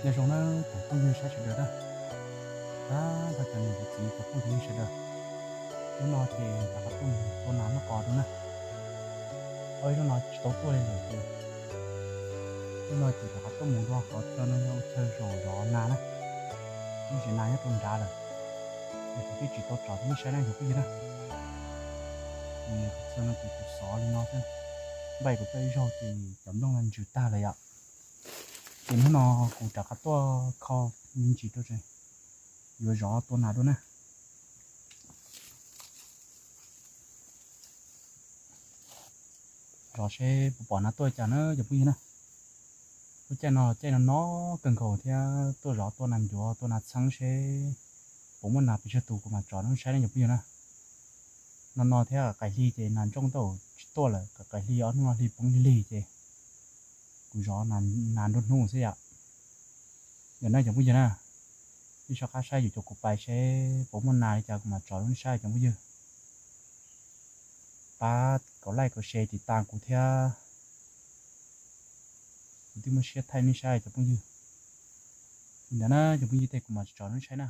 Nyob zoo na cov phooj ywg sawv daws na, tag nrho cov niam cov txiv cov phooj ywg sawv daws, hnub no ces rov qab tuaj mus tua nas noj qos dua na. Ua ib zaug no tsis tau tuaj li lawm ces hnub no ces rov qab tuaj mus dua qhov chaw no yog chaw zos zov nas na, lub zos nas nyob rau nrad lawm. Ces kuv twb tsis tau tsom rau nej saib na cov phooj ywg na. Ces qhov chaw no ces kuv xov li no xwb, npaj kuv tuaj ib zaug ces cov nplooj no ntsws tag lawm yom. Ces hnub no kuv rov qab tuaj kho me ntsis rau, yuav zov tua nas dua na. Zov seb puas pom nas tuaj cas na cov phooj ywg na. Lub caij no caij no no kawg nkaus thiab, tuaj zov tua nas ncuav tua nas txheeb seb puas muaj nas pes tsawg tus kuv mam tsom rau nej saib na cov phooj ywg na. No no thiab qaim hli ces nas ntsooj tau tsis tuaj lawm, qaim hli ob hnub no hli poob lig lig ces kuv zov nas nruab hnub xwb yom. Yog na cov phooj ywg na, nej soj qab saib yuav cov kuv pais seb puas muaj nas li cas kuv mam tsom rau nej saib cov phooj ywg. Pab kaum like kaum share tiv tas kuv thiab, kuv thiaj muaj siab thaij nej saib cov phooj ywg. Li ntawd na cov phooj ywg, tej kuv mam tsom rau nej saib na.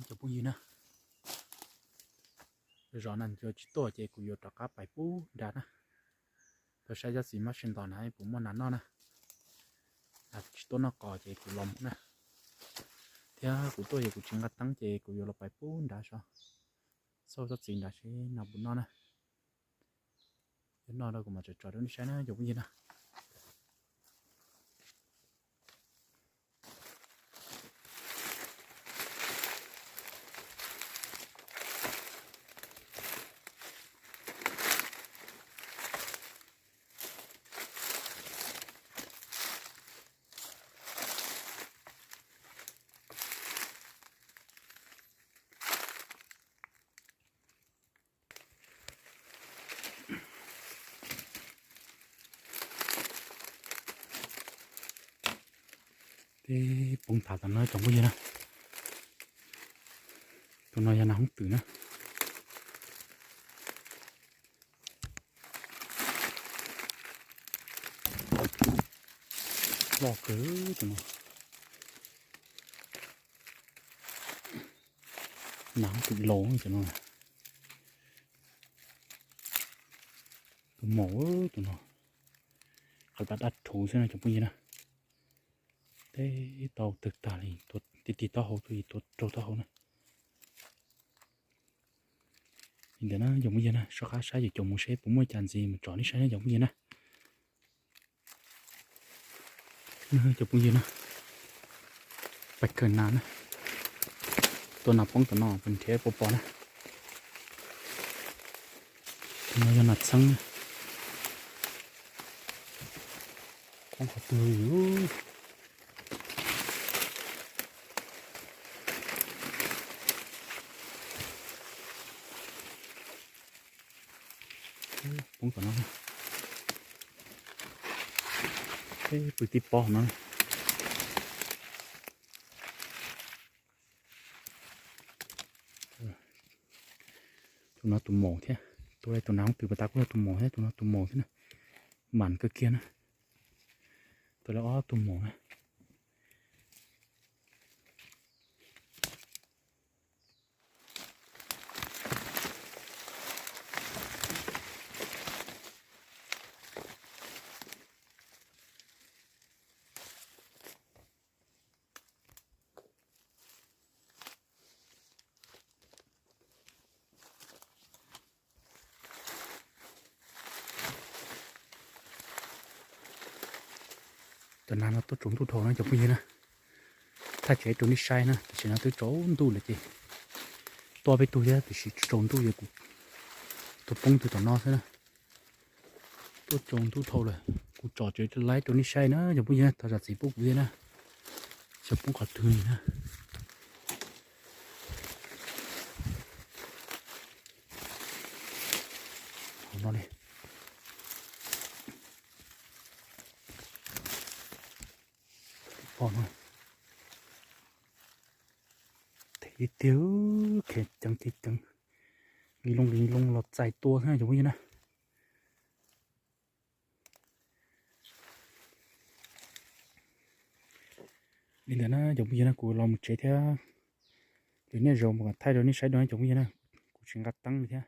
Cov phooj ywg na, zos no yog tsis tuaj ces kuv yuav rov qab pais pub nrad na. Tau saib cov txiv mab sib ntaus na puas muaj nas noj na. Tsis tuaj noj qos ces kuv los mus na. Thiab kuv tuaj ces kuv tsis nqa teeb ces kuv yuav los pais pub nrad so, xauj tsob txiv nrad seb nas puas noj na. Yog noj rau kuv mam tso rau nej saib na cov phooj ywg na. Teb poob thav tom no cov phooj ywg na. Tus no yog nas hoob twm na. Loj kawg tus no. Nas hoob twm laus cov no. Tus maum tus no, qhov dab dab rhuv xwb no cov phooj ywg na. Teb tau tawg tag li, tua ti ti taub hau, tua ti tua raug taub hau na. Li ntawd na cov phooj ywg na, soj qab saib yuav caum mus seb puas muaj cas ntxiv mus tso nej saib na cov phooj ywg na. Cov phooj ywg na, pais kawg nas na, tua nas poob tom no pes nrhiav puas pom na. Tus no yog nas txheeb na. Poob qhov twg li. Poob tom no. Peb pw tib pob no. Tus no tus maum thiab, tus, tus nas hoob twm pas tas kuj yog tus maum thiab, tus no tus maum thiab na. Mam kawg kiag na. Tus lawv ob tus maum na. Cov nas no tuaj tsaus ntuj dhau na cov phooj ywg na. Thaij tsev rau nej saib na, tam sim no twb tsaus ntuj lawm ces tuaj peb tug thiab tiam sis tsaus ntuj ces kuv tuaj poob twg tom no xwb na. Tuaj tsaus ntuj dhau lawm, kuv tsom tsev laib rau nej saib na cov phooj ywg, thov zam txim pub kuv thiab na. Xyov poob qhov twg na. Hauv no li. Pom no. Them tiag tiag, khev ceev khev ceev. Nqis loo nqis loo los txais tua xwb cov phooj ywg na. Li ntawd na cov phooj ywg na, kuv los mus tsev thiab. Lwm niaj zaus mam thaij rau nej saib dua na cov phooj ywg na. Kuv tsis nqa teeb li thiab.